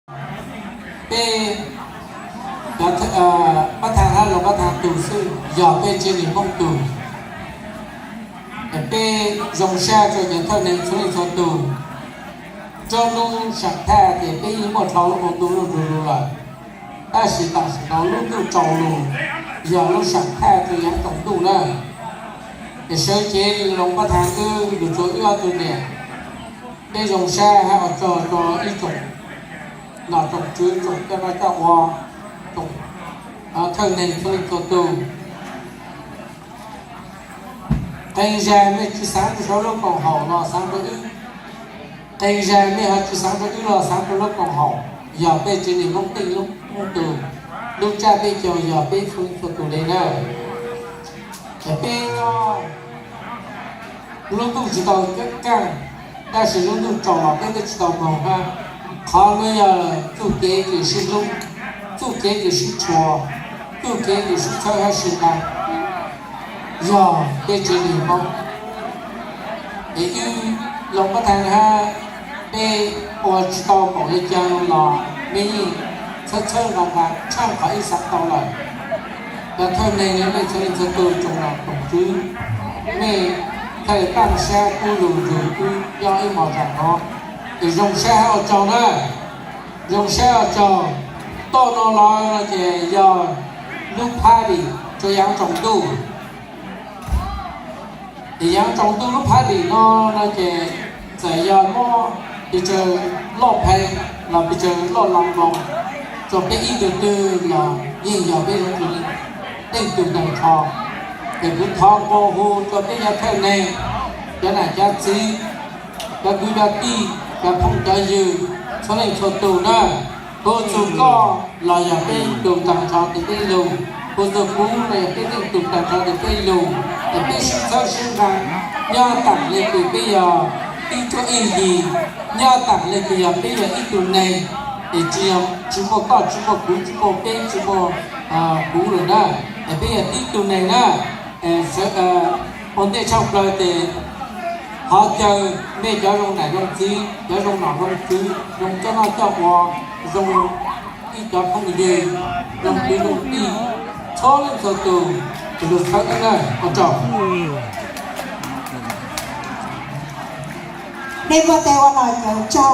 Peb, pab thaj hab los pab thaj tug xwb, yog peb tsev neeg Hmoob tug. Peb zoo sab rua cov thawj neeg txhua leej txhua tug. Tsob nub saam thaj ces peb yeej muaj dlhau lub moo ntuj lug lug lawm, tab sis tam sim no lub ntuj tsaus lug, yog lub saam thaj rua yaav tsaus ntuj na. Es sawv cev loo pab thaj wb lug rua wb ob tug niam, peb zoo sab hab ua tsaug rua ib tsoom nom tsoom tswv, tsoom coj noj coj ua, tsoom thawj neeg txhua leej txhua tug. Qee zag mej tsi xaav rua sau lub koom haum los xaav rua wb, qee zag mej ho tsi xaav rua wb los xaav rua lub koom haum, yog peb tsev neeg Hmoob Teej Hmoob tug, lub tsab peb caug yog peb txhua leej txhua tug le na. Peb nyob lub ntuj tsi tau kaaj, tab sis lub ntuj tsaus los peb twb tsi tau moog hab. Qhov nuav yog txuj kev kws sib hlub, txuj kev kws sib tshua, txuj kev kws sib txhawb hab sib nqaa, yog peb tsev neeg Hmoob. Es wb loo pab thaj hab, peb ua tsi tau npaum le caag los mej yeej txhawb txhawb nqaa nqaa tshaj qhov wb xaav tau lawm. Cov thawj neeg, mej txhua leej txhua tug, tsoom nom tsoom tswv, mej txhaj le taaj sab pub lug nrug wb nyob ib hmo zaam no, es zoo sab hab ua tsaug na. Zoo sab ua tsaug. Toj no los no ces yog lub party rua yaav tsaus ntuj. Es yaav tsaus ntuj lub party no, no ces txawm yog muab pes tsawg loj pheej los pes tsawg loj loo moog, rua peb ib tug twg los yeej yog peb zoo teej tug taag nrho. Es kuv thov nqua hu rua peb cov thawj neeg, cov nam cov txiv, cov kwv cov tij, cov phooj cov ywg, txhua leej txhua tug na, hu txug koj los yog peb tug taag nrho tes peb lug, hu txug kuv los yog peb teej tug taag nrho tes peb lug, es peb sib txhawb sib nqaa, nyob taam le kws peb yog ib tsuab ib yig, nyob taam le kws yog peb yog ib tug neeg, es tsi muaj koj tsi muaj kuv tsi muaj peb tsi muaj kuv lawm na, es peb yog tib tug neeg na. Ua ntej tshaj plawg tes thov caw mej cov zoo nam zoo txiv, cov zoo nom zoo tswv, zoo coj noj coj ua, zoo ib cov phooj ywg, zoo kwv zoo tij, txhua leej txhua tug, lug txhawb na, ua tsaug. Mej muaj tes ua nom cawm tsaug.